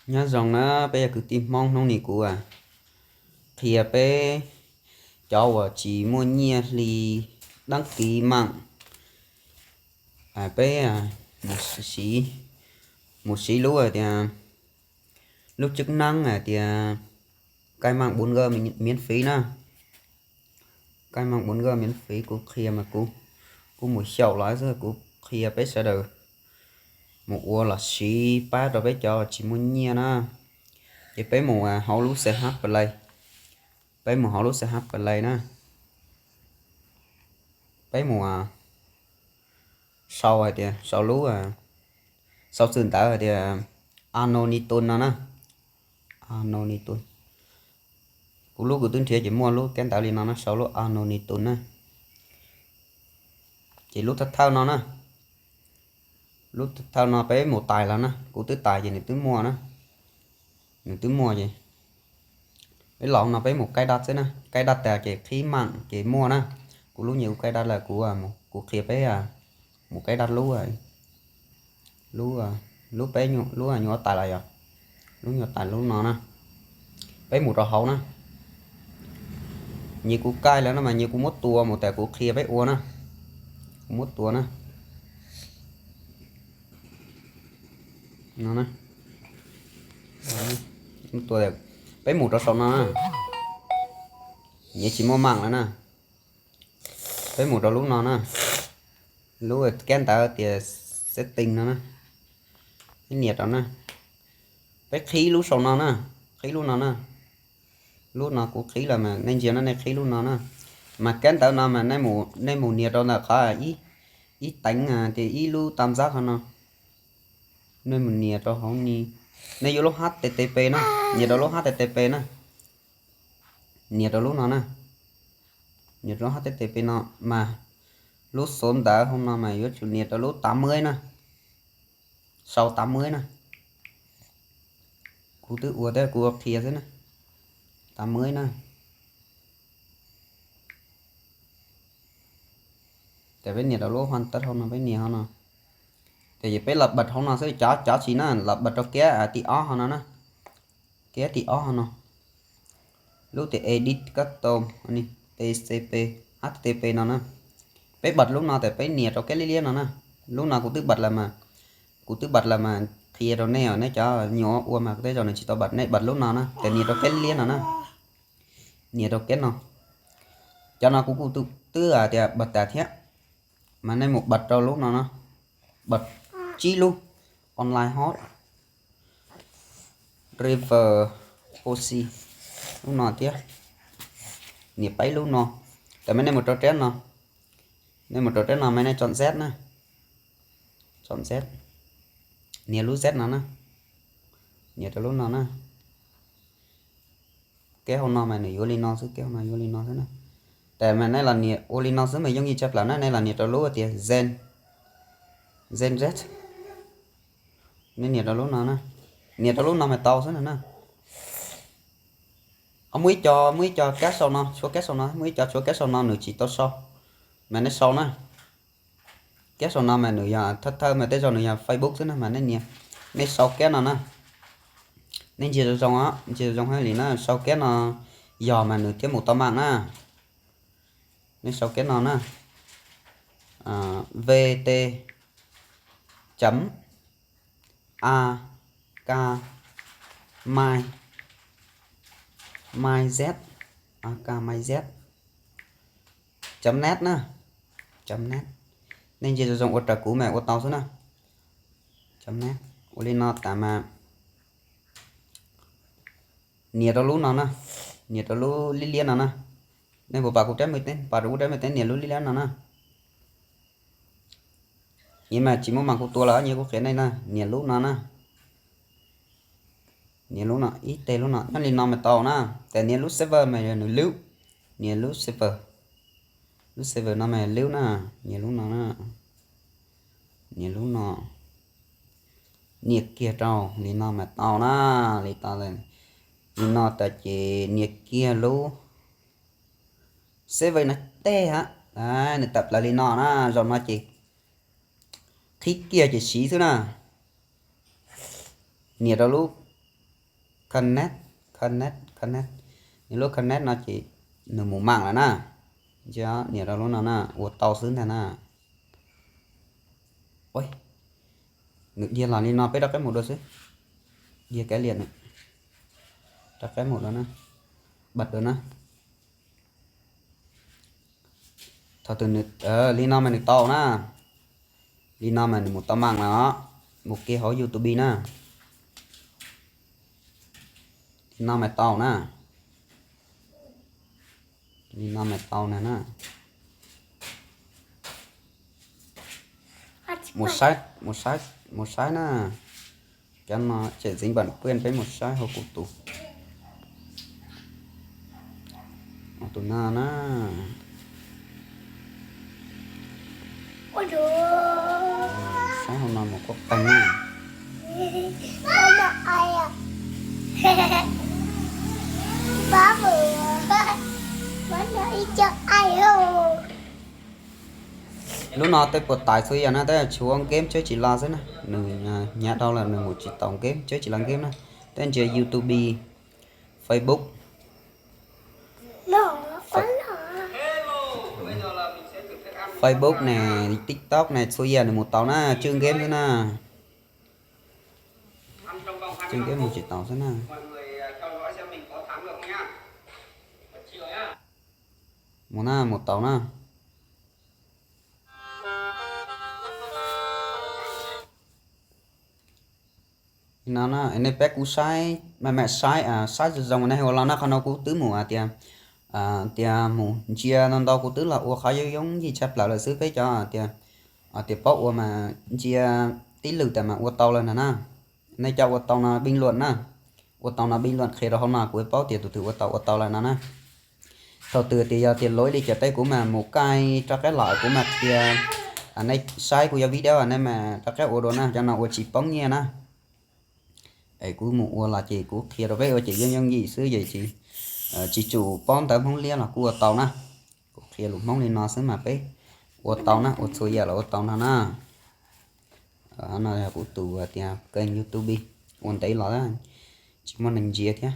Nyob zoo na peb yog kwv tij Hmoob, hnub no kuv qhia peb cov uas tsis muaj nyiaj hli dab kiv maam, peb mus siv lub hais tias lub tseeb neeb hais tias kaij maam bốn G miễn phí na. Kaij maam bốn G miễn phí kuv qhia mas kuv, kuv mus xyaum los xwb, kuv qhia peb sawv daws mus ua los siv pab rau peb cov tsis muaj nyiaj na. Ces peb mus hauv lub C H Play, peb mus hauv lub C H Play na, peb mus sau hais tias, sau lub, sau txwm ntawv hais tias Anoniton no na. Anoniton. Kuv lub kuv twb nrhiav ces muaj lub kab ntawv li no na, sau lub Anoniton na. Ces lub thawj thawj no na, lub thawj thawj no peb mus tais los na, kuv twb tais ces nws twb muaj na. Nws twb muaj ces peb los no peb mus kaij dab xwb na, kaij dab tas ces qhib maam ces muaj na. Kuv lub nyuam kuv kaij dab lawm, kuv, kuv qhia peb mus kaij dab lub, lub, lub peb nyuam, lub nyuam tais los yog lub nyuam tais lub no na. Peb mus rau hauv na. Nyuam kuv kaij lawm no mas nyuam kuv muab tua mus tas kuv qhia peb ua na. Kuv muab tua na. No na. Tua, peb mus rau saum no na. Nyuam tsis muaj maam lawm na. Peb mus rau lub no na. Lub kab ntawv tias setting no na. Peb nias rau na. Peb qhib lub saum no na. Qhib lub no na. Lub no kuv qhib los mas nej ntsia no, nej qhib lub no na. Mas kab ntawv no mas nej mus nias rau ntawm qhov ib teev ces ib lub tam zab qhov no. Nej mus nias rau hauv ni, nej yuav lub H T T P na, nias rau lub H T T P na. Nias rau lub no na. Nias rau lub H T T P no mas lub xov ntawv hauv no mas yuav tsum nias rau lub tám mươi na. Sau tám mươi na. Kuv twb ua thiab kuv ua qhia xwb na. Tám mươi na. Ces peb nias rau lub hoàn tất hauv no, peb nias hauv no. Ces peb los bật hauv no xwb, cov, cov tsis na los bật rau kab tim ob hauv no na. Kab tim ob hauv no. Lub tias edit custom T C P, H T T P no na. Peb bật lub no tas peb nias rau kab liab liab no na. Lub no kuv twb bật lawm mas, kuv twb bật lawm mas qhia rau nej os, nej cov nyuam ua mas tej zaum nws tsis tau bật, nej bật lub no na, ces nias rau kab liab liab no na. Nias rau kab no. Cov no kuv kuj twb hais tias bật tas thiab, mas nej mus bật rau lub no na. Bật tsib lub: online host, river, proxy, lub no thiab. Nias peb lub no. Tam mas nej mus rau rab no, nej mus rau rab no mas nej chọn Z na. Chọn Z. Nias lub Z no na. Nias rau lub no na. Kab hauv no mas nws yuav li no xwb, kab hauv no yuav li no xwb na. Tam mas nej los nias ua li no xwb mas yooj yim tshaj plaws na, nej los nias rau lub tias Gen, Gen Z. Nej nias rau lub no na. Nias rau lub no mas tau xwb no na. Muaj ib co, muaj ib co kab sau no, tshuab kab sau no, muaj ib co tshuab kab sau no nws tsis tau sau, mas nej sau na. Kab sau no mas nws yog thawj thawj mas tej zaum nws yog Facebook xwb na, mas nej nias, nej sau kab no na. Nej ntsia zoo zoo, ntsia zoo zoo hais li na, sau kab no yog mas nws thiaj mus tau maam na. Nej sau kab no na. V T chấm A K Mai, Mai Z, A K Mai Z chấm net na. Chấm net. Nej ntsia zoo zoo ua raws kuv mas ua tau xwb na. Chấm net. Ua li no tas mas nias rau lub no na. Nias rau lub liab liab no na. Nej puas pom kuv rab me teb, pom rau kuv rab me teb nias lub liab liab no na. Nyias mas tsis muaj mas kuv tua los nyias kuv qhia nej na, nias lub no na. Nias lub no, ib teg lub no, nyob li no mas tau na. Ces nias lub server mas yog nws lub, nias lub server. Lub server no mas lub na, nias lub no na. Nias lub no. Nias kiag rau li no mas tau na, li tau. Li no tas ces nias kiag lub server no teg ha. Nws tawm plaws li no na, zaum no ces qhib kiag ces siv xwb na. Nias rau lub connect, connect, connect. Nias lub connect no ces nws mus mam lawm na. Ntsia, nias rau lub no na, ua tau xwb ntag na. Ua, nws dhia los li no peb rov qab mus dua xwb. Dhia kav liam nws, rov qab mus dua na, bật dua na. Thaum twg nws, li no mas nws tau na. Li no mas nws mus tau mam lawm os. Mus kiag hauv YouTube na. Li no mas tau na. Li no mas tau na na. Mus saib, mus saib, mus saib na. Cov no tseem txiv npam pwj peb mus saib hauv kuv tus, tus no na. Saib hauv no mus kuj qeeg na. Lub no tej puas tais txhua yam na, tab sis tsis ua game tsheb tsis los xwb na, nws hnyav dhau lawm nws mus tsis taus game tsheb tsis los game na. Tej ntsia YouTube, Facebook, Facebook ne, TikTok ne, txhua yam nws mus taus na, tswj game xwb na. Tswj game mus tsis taus xwb na. Mus na, mus taus na. No na, nej peb kuv saib, maj mam saib, saib zoo zoo nej ua los na, qhov no kuv twb mus hais tias, tias mus ntsia ntau ntau kuv twb los ua qhov yooj yooj yim tshaj plaws lawm xwb peb cov tias, tias paub ua mas ntsia tib lwm tas mas ua tau lawm ntag na. Nej cov ua tau no bình luận na, ua tau no bình luận qhia rau hauv no kuv paub tias tus twg ua tau ua tau lawm no na. Thaum twg tias yog tias lawv li cas tej kuv mas mus kaij rov qab los kuv mam qhia, nej saib kuv cov video nej mas rov qab ua dua na, cov no ua tsis poob nyiaj na. Es kuv mus ua los ces kuv qhia rau peb ua ces yooj yooj yim xwb ces tsis, tsis tsum paub ntawv Hmoob liab los kuj ua tau na. Kuv qhia lus Hmoob li no xwb mas peb ua tau na, ua txhua yam los ua tau no na. No yog kuv tus tias kênh YouTube ua ntev los tsis muaj neeg ntsia thiab.